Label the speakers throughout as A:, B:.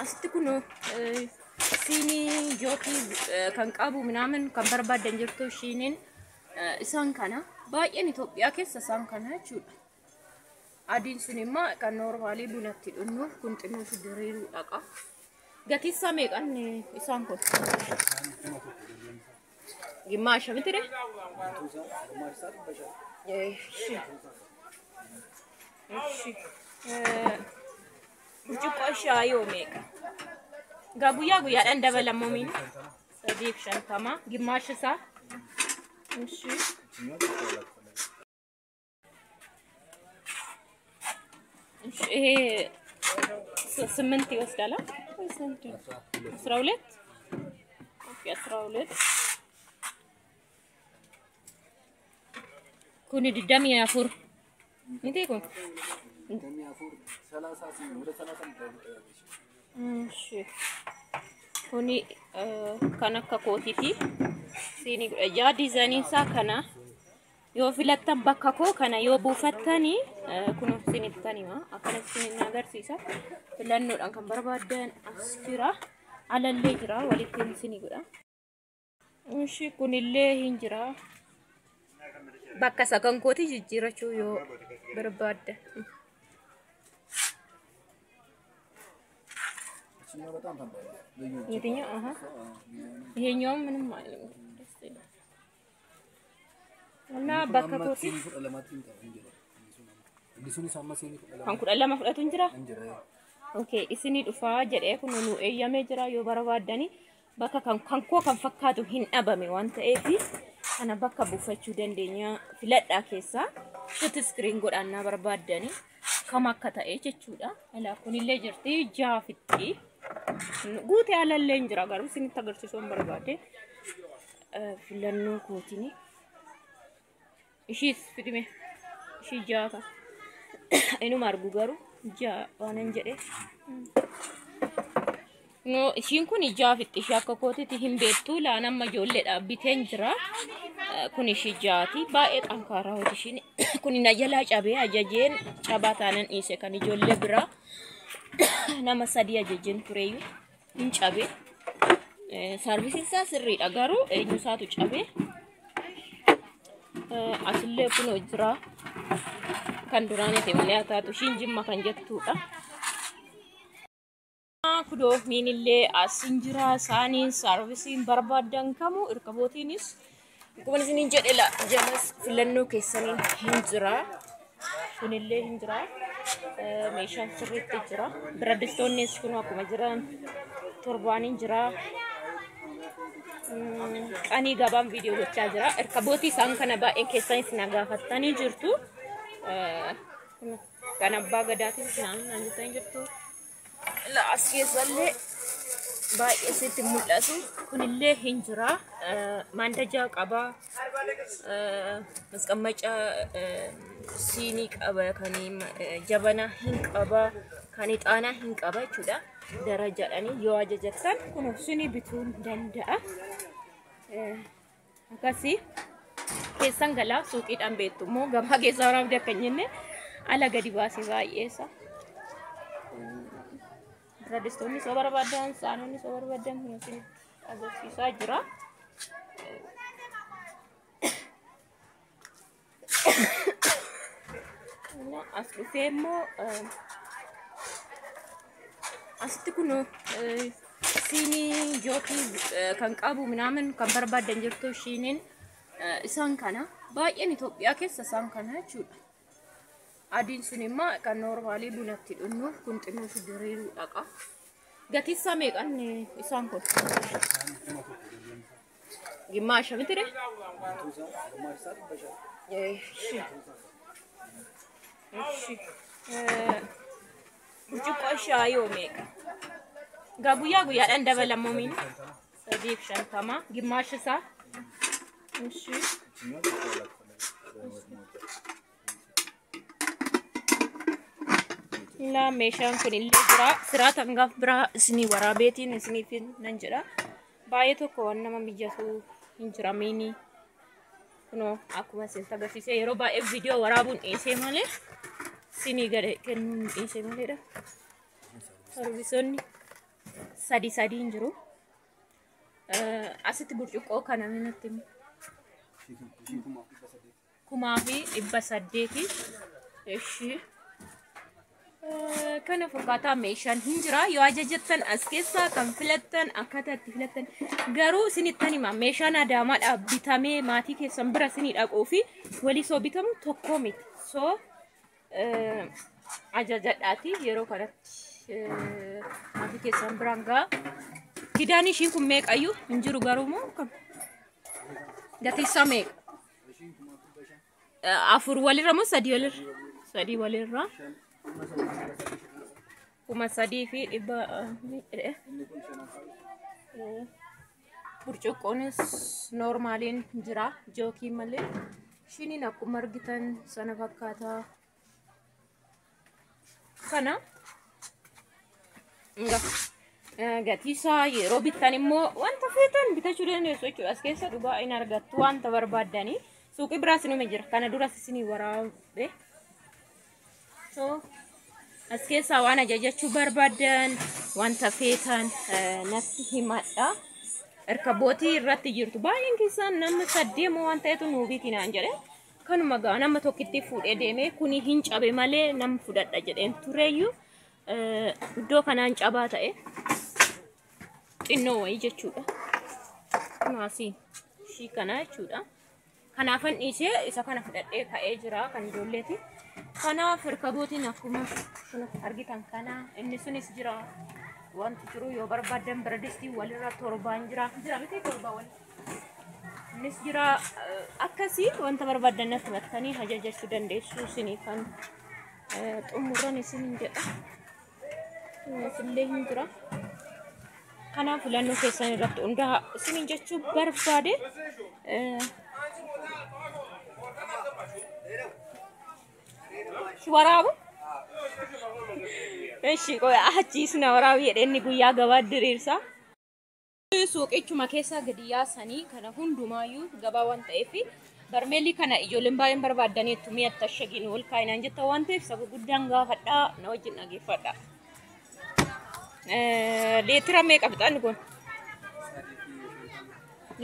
A: Asitti kun siinii jookii kan qabu minaamin kan barbaadan jirtu ishiiniin isaan kana baay'een Itoophiyaa keessa isaan kana jechuudha. Adiin sun immoo kan noormaalii bunatti dhugnu kun xinnoo si diriiruu dhaqa. Gatiin isaa meeqan isaan kun? Gimmaasha miti ree? Eeshi. Eeshi. Burcuqqoo shaayii hoo meeqa? Gaa guyyaa guyyaadhaan dabalamoo miini? 350 gimmaasha isaa. Eeshi. ይሄ 8 ይወስዳል ወይስ 12? ኦኬ 12 Kuni 24 miti kun? እሺ kuni kan akka kootiiti. Siinii 16 diizaayiniin isaa kana yoo filattan bakka koo kana yoo buufattanii kun isinittan hima akkana isinin agarsiisa. Filannoodhaan kan barbaaddan as jira. Alallee jira walitti isinii godha. Ishi kunillee hin jira. Bakka isa kan kooti jijjiirachuu yoo barbaaddan. የትኛው? አሃ ይሄኛውም ምንም አይልም። ደስ ይላል። እና bakka kooti kan 12 fudhatu hin jira? Okay, isinii dhufaa jedhee kun nu eeyyamee jira yoo barbaaddani bakka kan kan koo kan fakkaatu hin dhabame waan ta'eef kana bakka buufachuu dandeenya filadhaa keessaa shoot screen godhannaa barbaaddani kam akka ta'e jechuudha. Alaa kunillee jirti jaafitti guutee alallee hin jira garuu isinitti agarsiisuu hin barbaade filannoo kootini. Ishiis fidime ishii jaaka inuma argu garuu ja'a waanan jedhe. No, ishiin kun jaafitti ishii akka kootitti hin beektu laan amma ijoolleedha biteen jira. Kun ishii jaati baay'ee xankaaraa hojii ishiin kun na jalaa cabee ajajeen cabaa taanan dhiise kan ijoollee biraa nama 3 ajajeen tureyyuu hin cabe. Saarvisiin isaa sirriidha garuu eenyu isaatu cabe. Asillee kun jira kan duraaniiti malee haa taatu ishiin jimma kan jettuudha. Kudoo miinillee asin jira saaniin saarvisiin barbaaddan kamuu irkabootiinis akkuma isiniin jedhe la jalas filannoo keessaniin hin jira. Kunillee hin jira. Meeshaan sirriitti jira. Biradistoonnis kun akkuma jiran torbaaniin jira. Qanii gabaan viidiyoo gochaa jira. Irkabootii isaan kana baay'een keessan isin gaafattanii jirtu. Kan abbaa gadaatis naan jettanii jirtu. As keessallee baay'ee sitti mul'atu. Kunillee hin jira. Maandajaa qaba. Masqammaca siinii qaba. Kan jabanaa hin qaba. Kan ixaanaa hin qaba jechuudha. Darajaadhaan yoo ajajattan kun isinii bituu danda'a. Akkasii keessan galaa suuqiidhaan beektu immoo gabaa keessaa waraabdee akka hin jenne ala gadi baasee baay'eessa. Biradistoonni soo barbaadan saanonni soo barbaadan kun isinitti agarsiisaa jira. As dhufee immoo asitti kun siinii jookii kan qabu minaamin kan barbaadan jirtu ishiiniin isaan kana baay'een Itoophiyaa keessa isaan kana jechuudha. Adiin sun immoo kan noormaalii bunatti dhugnu kun xinnoo si diriiruu dhaqa. Gatiin isaa meeqan isaan kun? Gimmaasha miti ree? Eeshi. Eeshi. Burcuqqoo shaayii hoo meeqa? Gaa guyyaa guyyaadhaan dabalamoo miini? 350 gimmaasha isaa. Eeshi. La meeshaan kun illee jira. Siraataan gaaf biraa isinii waraabeetiin isiniif nan jedha. Baay'ee tokko waan nama mijatu hin jira miini. Kunoo akkuma isin agarsiise yeroo baay'ee viidiyoo waraabuun dhiisee malee Sinii gad kennuun dhiise maleedha. Sarbisoonni sadi sadiin jiru. Asitti burcuqqoo kana minatti 1800. Ishi kana fakkaataa meeshaan hin jira. Yoo ajajattan as keessaa kan filattan akkaataa itti filattan garuu isinittan hima, meeshaan Adaamaadhaa bitamee maatii keessan bira isinii dhaquu fi Walisoo bitamu tokko miti. So ajajadhaati yeroo kanatti maatii keessan biraan ga'a. Kidaan ishiin kun meeqayyuu hin jiru garuu moo kam? Gatii isaa meeqa? Afur walirra moo sadii walirra? Sadii walirra. 3,100. Burcuqqoonis noormaaliin jira jookii malee. Shiniin akkuma argitan sana fakkaata. Kana gatii isaa yeroo bittan immoo wanta feetan bitachuu dandeessu jechuudha. As keessa dhugaa hin argattu wanta barbaaddanii. Suuqii biraas numa jira. Kana duras isinii waraabe. So as keessaa waan ajajachuu barbaaddan wanta feetan natti himadha. Erkabootii irratti jirtu baay'een keessaan nama saddeemoo waan ta'etu nuu biti naan jedhe. Kanuma gaa nama tokkitti fuudhee deemee kuni hin cabe malee nama fudhadha jedheen tureyyuu iddoo kanaan cabaa ta'e xinnoo wayii jechuudha. Kunaasi ishii kana jechuudha. Kanaafan dhiisee isa kana fudhadhee ka'ee jira kan ijoolleeti. Kanaaf erkabootiin akkuma argitan kana inni sunis jira. Wanti jiru yoo barbaaddan biradistii walirra torbaan jira. Jira miti torbaa wal. Innis jira akkasii wanta barbaaddan natti himattanii ajajachuu dandeessu isinii kan xumuran isin jedha. Innis hin jira. Kanaaf filannoo keessan irratti hundaa'a isiniin jechuu barbaade. Si waraabu? Eshi qoy achiis na waraabu jedhee inni guyyaa gabaa diriirsa. Suuqichuma keessaa gadi yaasanii kana hundumaayyuu gabaa waan ta'eef barmeelli kana ijoolleen baay'een barbaaddaniitu mi'a tashagiin wal kaayinaan jetta waan ta'eef saba guddaan gaafadhaa na wajjin dhageeffadha. Leetira meeqa fixaan kun?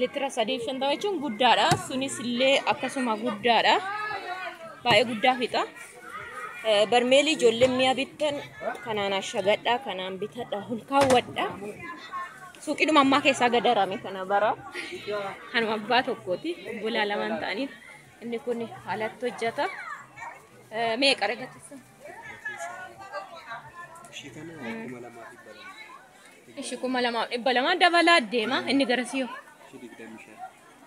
A: Leetira 350 jechuun guddaadha. Sunis illee akkasuma guddaadha. Baay'ee guddaa fixa. Barmeelli ijoolleen mi'a bittan kanaan ashagadha, kanaan bitadha, holkaawwadha. Suuqiidhuma ammaa keessaa gadarame kana bara. Kanuma abbaa tokkooti. Obbolaa lamaan ta'aniif inni kun haalatti hojjeta. Meeqa argatisa?
B: Ishii kana 2200.
A: Ishii 2200 dabalaa deema. Inni garasii hoo?
B: Ishii 25.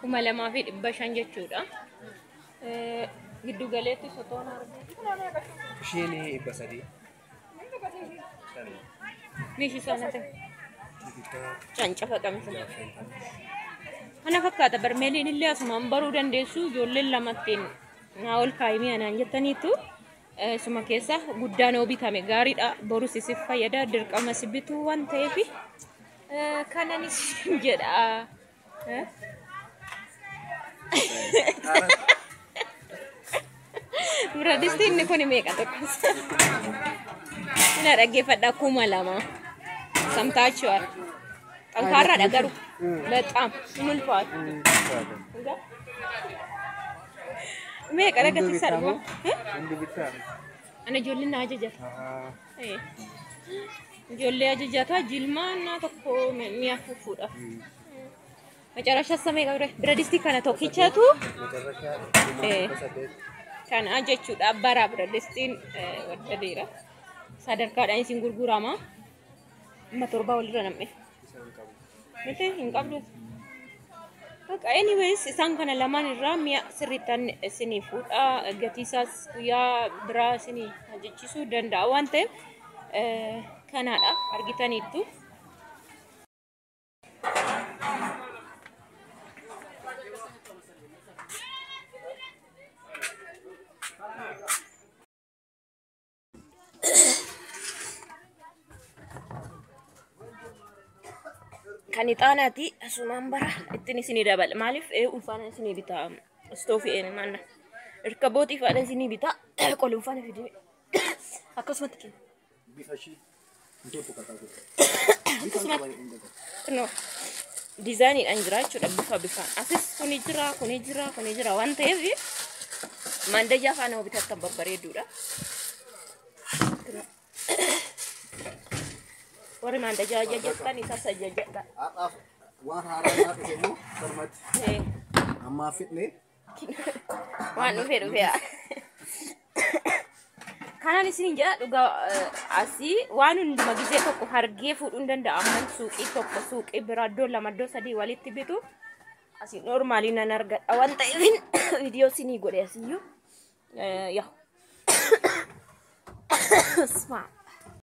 A: 2500 jechuudha. Giddu galeetti sotoon argatu.
B: Isheen 300.
A: Meeshii sana ta'e. Cancafa qabisa. Kana fakkaata barmeeliin illee asumaan baruu dandeessu ijoolleen lamattiin naa ol kaayimii anaan jettaniitu suma keessa guddaan yoo bitame gaariidha. Borus isif fayyada dirqama si bituu waan ta'eef kananis jedha. Biradistiin inni kun meeqa tokkos? Ina dhaggeeffadha 2000. ሰምታችኋል። ጠንካራ ነገሩ በጣም እንልፋት meeqa dhagatti sarbu ana ijoolleen na ajajata ijoollee ajajata jilmaan tokko mi'a fufuudha መጨረሻ ሰሜ ቀብረ ብረድስቲ kana tokkichatu kana jechuudha bara biradistiin waddadeera sadarkaadhaan isin gurgurama amma torba walirra nam'e miti hin qabdu. Bakka anyways isaan kana lamaan irraa mi'a sirriittan isinii fuudha gatii isaas guyyaa biraa isinii hojjechiisuu danda'a waan ta'eef kanaadha argitaniittu. Kan ixaanaati asumaan bara ittiin isinii dabala maaliif ulfaana isinii bitaa istoofii manna irkabootii faana isinii bitaa qolunfaana fidee Akkasumatti kenna.
C: Bifa ishii hin toltu kataa godhe. Bifa qaba hin godhu.
A: No. Diizaayiniidhaan jira jechuudha bifa bifaan. Asis kuni jira, kuni jira, kuni jira waan ta'eef maandayyaa faana bitattan babbareeduudha. Warri maandayyaa ajajattan isas ajajadha.
C: Har'aaf waan haaraa naa dhufe immoo kanumatti ammaa fidnee
A: Waan dhufee dhufee. Kanaan isin jedha dhugaa asii waan hunduma gisee tokko hargee fuudhuu hin danda'a. Amman suuqii tokko suuqii biraa iddoo lama iddoo sadii walitti bitu asii noormaalii nan argadha waan ta'eef viidiyoo isinii godhe asiyyuu. Yaa. Sma.